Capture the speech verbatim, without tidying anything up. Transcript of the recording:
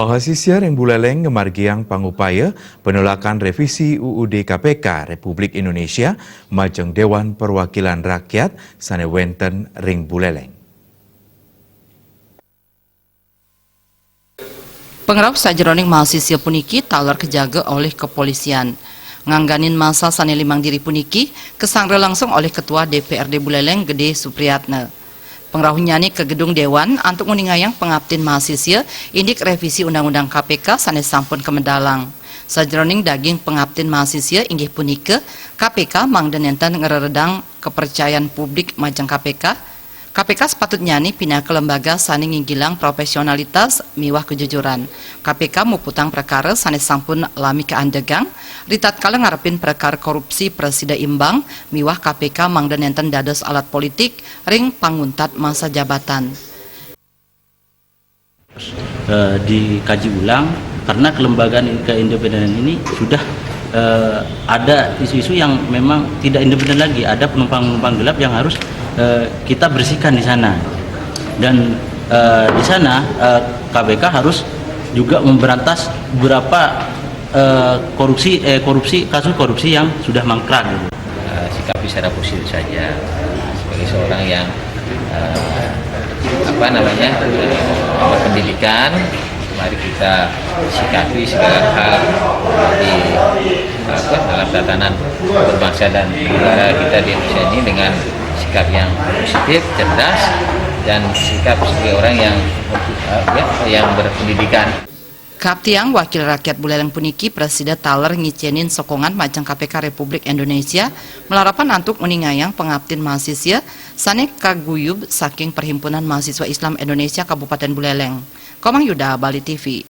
Mahasiswa ring Buleleng ngamargiang pangupaya penolakan revisi U U D K P K Republik Indonesia majeng Dewan Perwakilan Rakyat sane wenten ring Buleleng. Pangrauh sajeroning mahasiswa puniki taler kajaga olih kepolisian. Ngangganin masa sane limang diri puniki, kasangra langsung olih Ketua D P R D Buleleng Gede Supriyatna. Pangrauhnyane ka Gedung Dewan antuk nguningayang pangaptin mahasiswa indik revisi Undang-Undang K P K sane sampun kamedalang. Sajeroning daging pangaptin mahasiswa inggih punika, K P K mangda nenten ngreredang kepercayaan publik majeng K P K. K P K sapatutnyane pinaka lembaga sane nginggilang profesionalitas miwah kejujuran. K P K muputang prekara sane sampun lami kaandegang, ritatkala ngarepin prekara korupsi prasida imbang, miwah K P K mangda nenten dados alat politik ring panguntat masa jabatan. Eh, dikaji ulang karena kelembagaan keindepenan ini sudah eh, ada isu-isu yang memang tidak independen lagi, ada penumpang-penumpang gelap yang harus eh, kita bersihkan di sana. Dan eh, di sana eh, K P K harus juga memberantas beberapa eh, korupsi eh, korupsi kasus korupsi yang sudah mangkrak gitu. Eh, sikapi secara positif saja sebagai seorang yang eh, apa namanya eh, berpendidikan. Mari kita sikapi segala hal di apa, dalam tatanan berbangsa dan negara kita di Indonesia ini dengan sikap yang positif, cerdas, dan sikap sebagai orang yang eh, ya, yang berpendidikan. Kaaptiang Wakil Rakyat Buleleng puniki prasida taler ngicenin sokongan majeng K P K Republik Indonesia malarapan antuk nguningayang pangaptin mahasiswa sane kaguyub saking Perhimpunan Mahasiswa Islam Indonesia Kabupaten Buleleng. Komang Yuda, Bali T V.